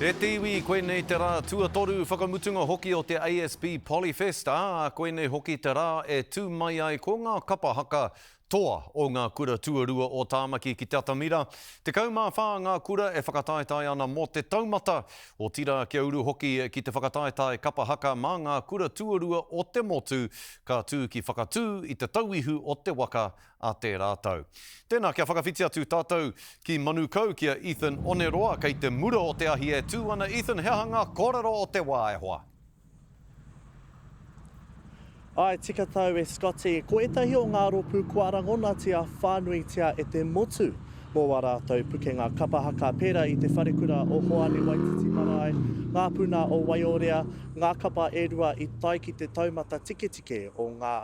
E te iwi, koinei te rā tuatoru whakamutunga hoki o te ASB Polyfest, ā, koinei hoki te rā e tū mai ai ko ngā kapa haka toa o ngā kura tuarua o Tāmaki ki te atamira. 14 ngā kura e whakataetae ana mō te taumata, otirā kia uru hoki ki te whakataetae kapa haka mā ngā kura tuarua o te motu ka tū ki Whakatū i te tauihu o te waka a tērā tau. Tēnā, kia whakawhiti atu tātou ki Manukau ki a Ethan Oneroa kei te mura o te ahi e tū ana. Ethan, he aha ngā kōrero o te wā e hoa? Āe, tika tau e Scotty. Ko ētahi o ngā rōpū kua rangonatia whānuitia e te motu mō wā rātou pukenga kapa haka pērā i Te Wharekura o Hoani Waititi Marae, Ngā Puna o Waiorea, ngā kapa e rua i tae ki te taumata tiketike o ngā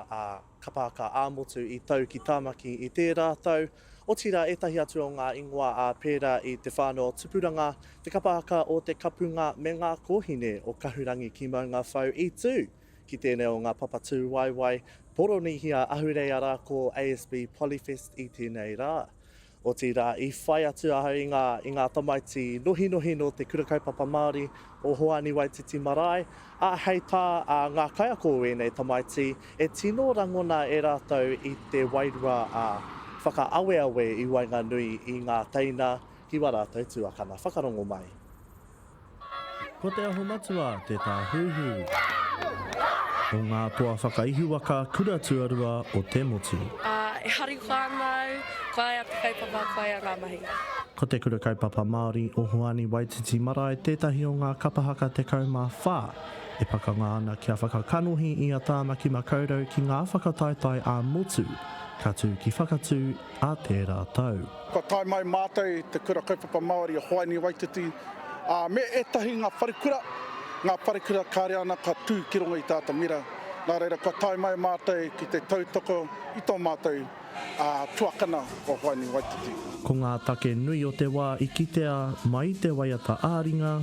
kapa haka ā-motu i tau ki Tāmaki i tērā tau, otirā ētahi atu o ngā ingoa ā pērā i Te Whānau o Tupuranga, Te Kapa Haka o Te Kapunga me Ngā Kōhine o Kahurangi ki Maungawhau i tū ki tēnei o ngā papa tūwaewae Poronihia ahurei arā ko ASB Polyfest i tēnei rā. Otirā, i whai atu ahau i ngā, i ngā tamaiti nohinohi nō te Kura Kaupapa Māori o Hoani Waititi Marae, ā, hei tā ā, ngā kaiako o ēnei tamaiti, e tino rangona e rātou i te wairua ā, whakaaweawe i waenganui i ngā teina ki wā rātou tuakana. Whakarongo mai. Ko Te Aho Matua te tāhuhu o ngā toa whakaihuwaka kura tuarua o te motu. Ā, e harikoa ana au, koia te kaupapa, koia ngā mahi. Ko Te Kura Kaupapa Māori o Hoani Waititi Marae tētahi o ngā kapa haka 14 e pakanga ana kia whakakanohi i a Tāmaki Makaurau ki ngā whakataetae ā-motu ka tū ki Whakatū ā tērā tau. Kua tae mai mātou i Te Kura Kaupapa Māori o Hoani Waititi, ā, me ētahi ngā wharekura, ngā wharekura kāre ana ka tū ki runga i te atamira. Nā reira, kua tae mai mātou ki te tautoko i tō mātou tuakana o Hoani Waititi. Ko ngā take nui o te wā i kitea mai i te waiata ā-ringa.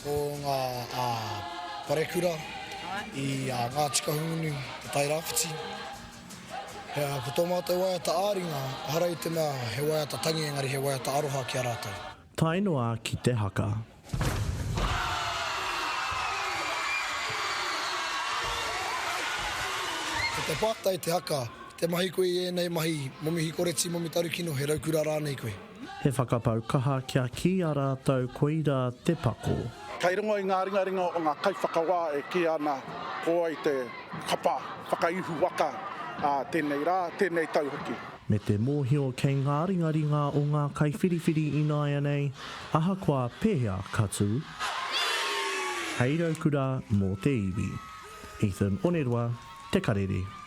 Ko ngā parekura i a Ngāti Kahungunu, Te Tai Rāwhiti. Ko tō mātou waiata ā-ringa, ehara i te mea he waiata tangi engari he waiata aroha ki a rātou. Tae noa ki te haka. Ko te pātai te haka, ki te mahi koe i ēnei mahi momi hikoreti, momi tarukino, he raukura rānei koe? He whakapau kaha kia kīia rātou koirā te pako. Kei runga i ngā ringaringa o ngā kaiwhakawā e kīia ana ko wai te kapa whakaihu waka ā tēnei rā, tēnei tau hoki. Me te mōhio kei ngā ringaringa o ngā kaiwhiriwhiri ināianei, ahakoa pēhea ka tū. Hei raukura mō te iwi. Ethan Oneroa, Te Karere.